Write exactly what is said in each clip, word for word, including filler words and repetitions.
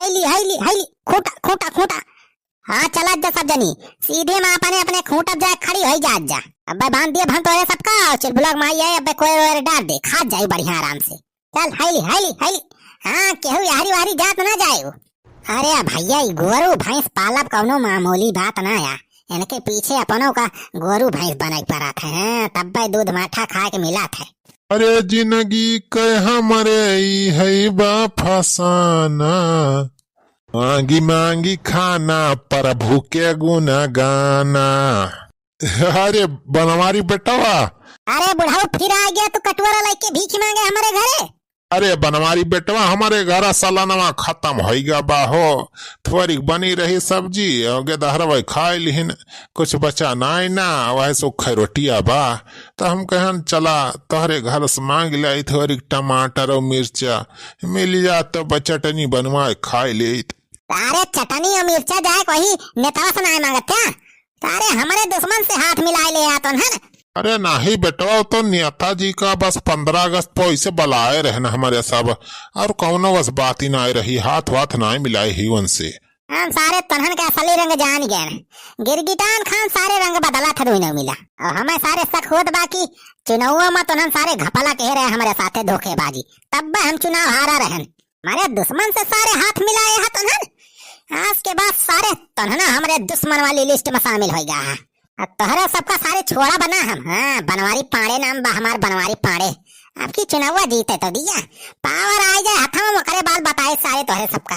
हई ली, हई ली, हई ली, खूंटा, खूंटा, खूंटा। हाँ, चलत जा सब जनी, सीधे मा अपने, अपने खूंटब जाए खड़ी होई जात जा। अब्बे बांध दिया हम तोहरे सबका, और चिलबुला क माई है, अब्बे कोयर वोयर डार दे, खात जाई बढ़िया आराम से। चल, हई ली, हई ली, हई ली। हाँ, केहू यारी वारी जात ना जाए। अरे भैया, ई गोरू भैंस पालब कौनो मामूली बात ना या। इनके पीछे अपनों का गोरू भैंस बने के पड़त है, हाँ, तब्बे दूध माठा खाए के मिलत है। अरे जिंदगी के हमरे ई है बा फसाना, मांगी मांगी खाना, प्रभु के गुण गाना। अरे बनवारी बेटवा। अरे बुढ़ऊ, फिर आ गया तू कटोरा लेके भीख मांगे हमरे घरे। अरे बनवारी बेटवा, हमरे घरा सलनवा खतम होइगा बा हो। थोरिक बनी रही सब्जी, और गेदहरवा खाए लिहिन, कुछ बचा नाई ना, वह सुखै रोटिया बा। त हम कहन चला तोहरे घर से मांग लाई थोरिक टमाटर और मिर्चा, मिल जात तो ब-, चटनी बनवाए खाए लेत। अरे चटनी और मिर्चा जाए कोई नेतावा से नाई मांगत क्या? सारे हमरे दुश्मन से हाथ मिलाए ले आत हन। अरे नाही बेटवा, वो तो नेताजी का बस पन्द्रह अगस्त पे वैसे बुलाए रहन हमरे सब, और कौनो बस बात ही नाई रही, हाथ वाथ नाई मिलाए ही उनसे। हम सारे तोन्हन के असली रंग जान गए। गिरगिटान खान सारे रंग बदला था, दुई न मिला। और हमें सारे शक होत बा कि चुनाव में तोन्हन सारे घपला कह रहे हमरे साथे धोखेबाजी, तब हम चुनाव हारा रहन। हमारे दुश्मन से सारे हाथ मिलाए हा तोन्हन। आज के बाद सारे तोन्हना हमरे दुश्मन वाली लिस्ट में शामिल होइगा हा। अब तोहरे सबका सारे छोड़ा बना हम। हाँ, बनवारी पांड़े नाम बा हमार, बनवारी पांड़े। अब की चुनावा जीते तो दिया, पावर आ जाए हथवा में, ओकरे बाद बताए सारे तोहरे सबका।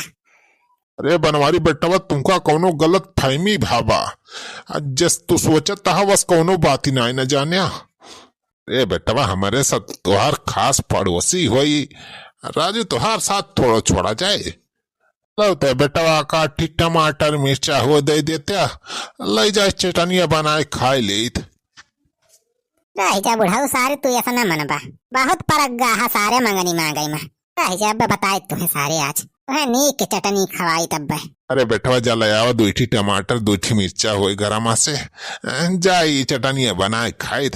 अरे बनवारी बेटवा, तुमका कौनो गलत फहमी भा बा। आ, जस तू सोचत हा, बस कौनो बात ही नाई न जान्या। ए बेटवा, हमरे साथ तोहार खास पड़ोसी होई, राजू तोहार साथ थोड़ो छोड़ा जाए। लो ते बेटवा, काठी टमाटर मिर्चा हो दे देते, ले जाए चटनिया बनाए खाए लेत। रह जा बुढ़ऊ, सारे तू ऐसा ना मनबा, बहुत परक गा हा सारे मंगनी मांगई में। रह जा, अब बताए तुहे सारे आज, तुहे नीक के चटनी खवाई तब। अरे बेटवा, जा ले आवा दुई ठी टमाटर, दुई ठी मिर्चा होई गरमा से, जा ई चटनिया बनाए खाइत,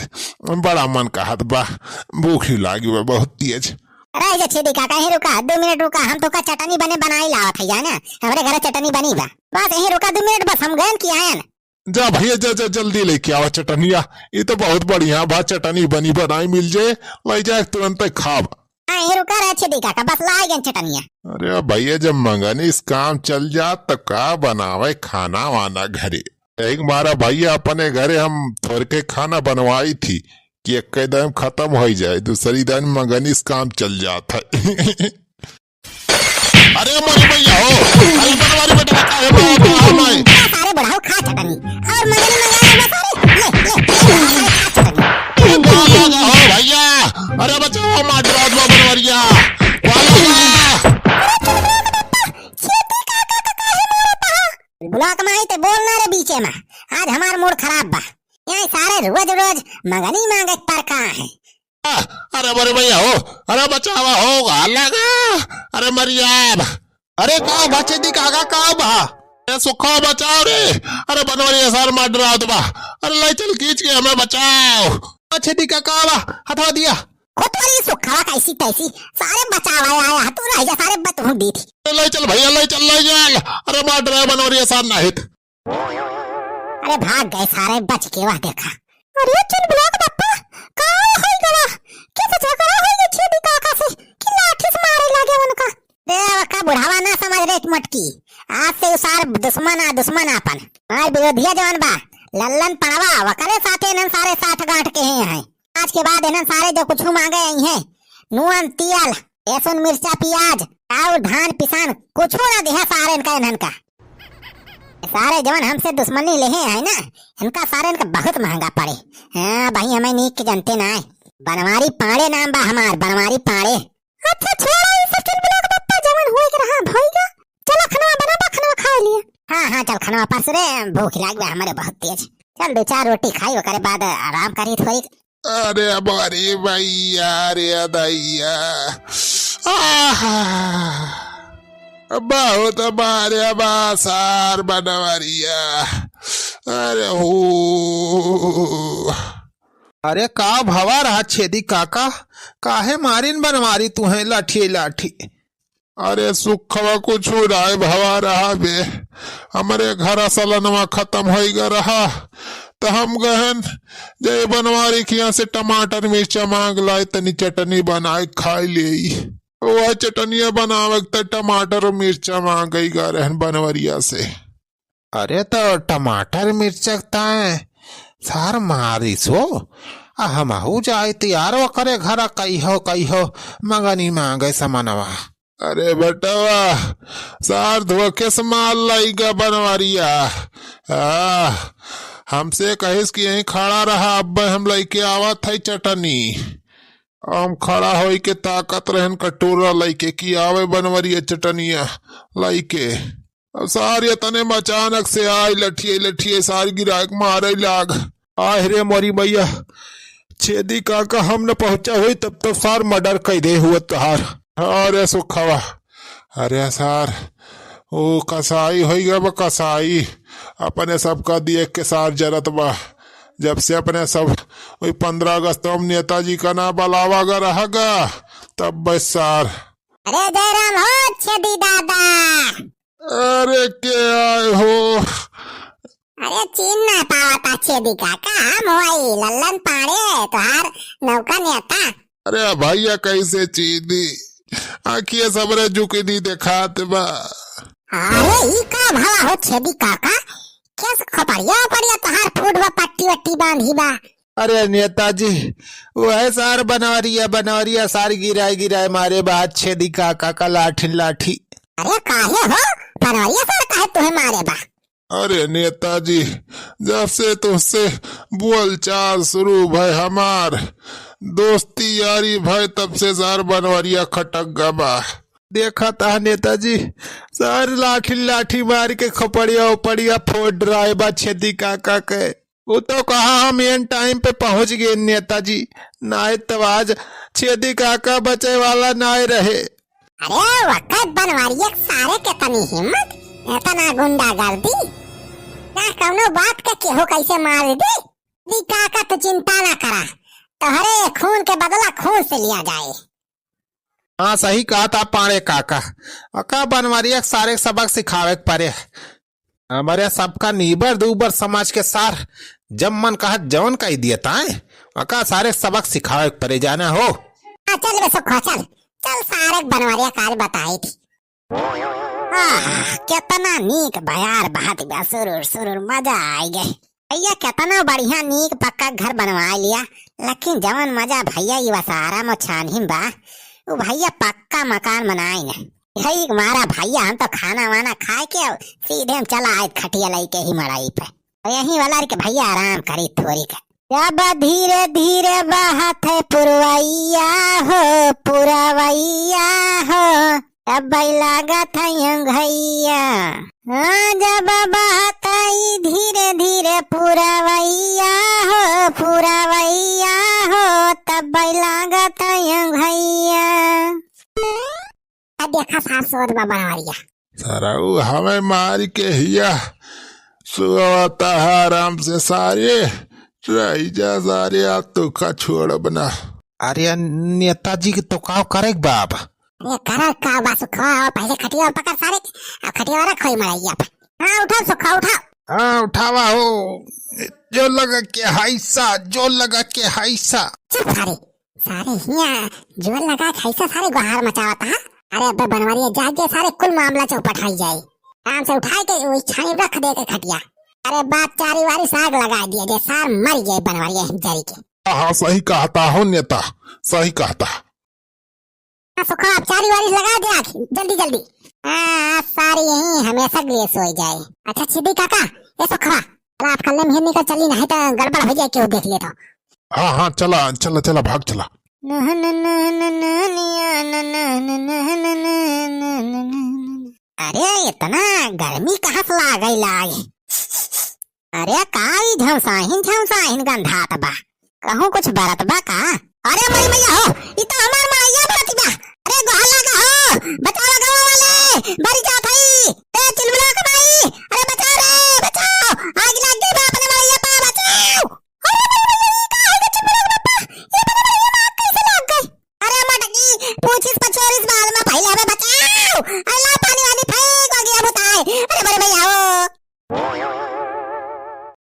बड़ा मन कहत बा, भूख ही लागी बा बहुत तेज। अरे जे छेदी काका, यहीं रुका, दो मिनट रुका, हम तोका चटनी बने बनाई लावत है ना, हमरे घरे चटनी बनी बा, बस यहीं रुका दो मिनट, बस हम गयन कि आयन। जा भैया, जा, जा, जल्दी लेके आवा चटनिया। ई तो बहुत बढ़िया बा, चटनी बनी बनाई मिल जाए, ले जाए तुरंत खाब। हाँ, ये रुका रहे छेदी काका, बस ला गए चटनिया। अरे भैया, जब मंगनीस काम चल जात तो का बनावे खाना वाना घरे। एक मारा भैया, अपने घरे हम थोरके खाना बनवाई थी कि एक दम खतम होई जाए, दूसरी दिन मंगनीस काम चल जात है। अरे मोरी भैया हो, अरे बनवारी बेटा, काहे बा-, बा-, बा-, का सारे बुढ़ाऊ खा चटनी और मंगनी मंगाए बा सारे, ले, ले, ले, सारे खा चटनी। अरे बा-, बा-, बा-, हो भैया, अरे बचाओ, मार डरात बा बनवरिया। वाला बा। अरे चुप रहो बेटा, छेदी काका का काहे मारत हा? बुला के माई ते बोल ना रे बीचे में, आज हमार मूड खराब बा। यहाँ सारे रोज रोज मंगनी मांगे पर का है। अरे मोरे भैया हो, अरे बचावा हो, गा लगा, अरे मरिया। अरे का बा छेदी काका, का बा? ए सुखा बचाओ रे, अरे बनवरिया सार मार डरावत बा, अरे ले चल खींच के हमें बचाओ। आ छेदी काका बा, हथवा दिया। खुद वाली सुखावा कैसी तैसी, सारे बचावा आया, तू रह जा, सारे बत हूँ दी थी। अरे ले चल भैया, ले चल, ले चल, अरे मार डराए बनवरिया सार नाहित। अरे भाग गए सारे बच के, वह देखा। अरे चुलबुला के बप्पा, का होई गवा? के तो झगड़ा होई गए छेदी काका से कि लाठी से मारे लागे उनका। रे का बुढ़ावा ना समझ रे मोटकी, आज से उ सार दुश्मन आ दुश्मन आपन। हमार विरोधिया जवन बा लल्लन पड़वा, वकरे साथे इन्हन सारे साठ गांठ के हैं, हैं। आज के बाद इन्हन सारे जो कुछ मांगे आई हैं, नून, तियल, लहसुन, मिर्चा, प्याज, चाउर, धान, पिसान, कुछो ना देहा सारे इनका, इन्हन का। सारे जवन हमसे दुश्मनी लेहे हैं ना, इनका सारे इनका बहुत महंगा पड़े। हाँ भाई, हमें नीक के जनते ना है। बनवारी पाड़े नाम बा हमार, बनवारी पाड़े। अच्छा छोड़ा, ये सब चुलबुला के बप्पा, जवन होए के रहा, होई गा। चला खनवा बनाबा, खनवा खा लिए। हाँ, हाँ, चल खनवा परस रे, भूख लाग बा हमारे बहुत तेज। चल दो चार रोटी खाई, ओकरे बाद आराम करी थोड़ी। अरे मोरी भैया, रे दैया। आहा। बहुत मारे बा सार बनवरिया। अरे हो। अरे का भवा रहा छेदी काका, काहे मारिन बनवारी तुहे लाठी लाठी? अरे सुखवा, कुछ राय भवा रहा बे, हमरे घर सलनवा खतम होइगा रहा, त हम गहन जे बनवारी के यहाँ से टमाटर मिर्चा मांग लाए, तनी चटनी बनाए खाए लेई। वह चटनिया बनावे त टमाटर और मिर्चा मांगइगा रहन बनवरिया से। अरे तो टमाटर मिर्चा ताए सार मारिस हो, आ हमहू जाइत यार ओकरे घरा कहियो कहियो मंगनी मांगे समनवा। अरे बेटवा, सार धोखे से माल लाइगा बनवरिया। आ, हमसे कहिस कि यहीं खड़ा रहा, अब हम लइके आवत है चटनी। हम खड़ा होई के ताकत रहन कटोरा लइके कि आवे बनवरिया चटनिया लइके। अब सार एतने में अचानक से आई लठिए लठिए सार गिराए के मारे लाग। आह रे मोरी मैया, छेदी काका हम न पहुंचा होई तब तो सार मर्डर कइ दे हुआ तोहार। अरे सुखवा, अरे सार, ओ कसाई होइगा बा कसाई, अपने सबका देख के सार जरत बा। जब से अपने सब वही पन्द्रह अगस्त में नेताजी का ना बलावा गा रहा गा, तब बस सार। अरे जयराम हो छेदी दादा। अरे के आए हो? अरे चीन ना पावता छेदी काका, हम होई लल्लन पांड़े, तोहार नौका नेता। अरे भैया कैसे चीनी, आँखिए सबरे जुकिनी देखात बा। अरे ई का भवा हो छेदी काका, केस खपड़िया उपड़िया तोहार फूट बा, पट्टी वट्टी बांधी बा। अरे नेताजी, वह सार बनवरिया, बनवरिया सार गिराए गिराए मारे बा छेदी काका का लाठी लाठी। अरे काहे हो बनवरिया सार काहे तुहे मारे बा? अरे नेताजी, जब से तुमसे बोलचाल शुरू भय हमार, दोस्ती यारी भय, तब से सार बनवरिया खटक गा बा। देखा था नेताजी, सार लाठी लाठी मार के खपड़िया उपड़िया फोड़ रहे बा छेदी काका के। वो तो कहा हम एन टाइम पे पहुंच गए नेताजी, नाय तो आज छेदी काका बचे वाला नाय रहे। अरे वक्त बनवारिया के सारे के तनी हिम्मत, इतना गुंडागर्दी, ना कौनो बात के केहू कैसे मार दी। दी काका तू चिंता ना करा, तोहरे खून के बदला खून से लिया जाए। हाँ सही कहा था पांड़े काका, अका बनवारिया के सारे सबक सिखावे के परे। हमरे सबका नीबर दूबर समाज के सार जब मन कहत जवन कही दिए ताए, अका सारे सबक सिखावे के परे जाना हो। हाँ, चल बे सुखवा, चल, चल सारे बनवरिया काज बताई थी। आह, केतना नीक बयार बहत बा, सुरुर सुरुर, मजा आइ गए। भैया केतना बढ़िया नीक पक्का घर बनवाइ लिया, लेकिन जवन मजा भैया ई वसारा में छानही में बा, उ भैया पक्का मकान बनाई न। यही मारा भैया हम तो खाना वाना खाए के सीधे हम चला आए खटिया लइके ही मड़ई पे। यही वाला के भैया आराम करी थोरी के। जब धीरे धीरे बहत है पुरवैया हो, पुरवैया हो, तब लागत है अंगैया। हाँ, जब बहत है धीरे धीरे पुरवैया हो, पुरवैया हो, तब लागत है अंगैया। अब देखा सार सोर बा बनवरिया। सारा उ हमें मार के हिया सुअवता है आराम से सारे। रही जा सारे, आज तो का छोड़ब ना। अरे नेताजी के तो का करे के बा अब? अरे करे का बा सुखवा, पहले खटिया पकड़ सारे, अब खटिया रख खोई मड़ैया पे। हाँ उठाओ सुखवा उठाओ। हाँ उठावा हो, जो लगा के हाइसा, जो लगा के हाइसा। चुप सारे, सारे हिया जोर लगा के ऐसा सारे गुहार मचावत हा। अरे अबे बनवरिया जागे सारे कुल मामला चौपट हो जाए। आराम से उठाए के वही छानी रख दे के खटिया। अरे बात चारी वारी साग लगा दिया जे सार मर गए बनवरिया जरी के। हाँ, हाँ, सही कहता हो नेता, सही कहता। हाँ, सुखवा, अब चारी वारी लगा दे आखिर, जल्दी, जल्दी। हाँ, आज सारी यहीं हमेशा के लिए सोई जाए। अच्छा, छिदी काका, ए सुखवा, चला आप कल्ले में निकल चली, नहीं तो गड़बड़ हो जाए, केहू देख ले तो। हाँ, हाँ, चला, चला, चला, भाग चला। अरे, इतना गर्मी कहाँ से लागे लागे? अरे, का ई झमसाहिन, झमसाहिन गंधात बा? कहूँ कुछ बरत बा का? अरे, मरी मैया हो, ई तो हमार मड़ैया बरत बा। अरे, गोहला का हो, बचावा गाँव वाले, मरी जात हई।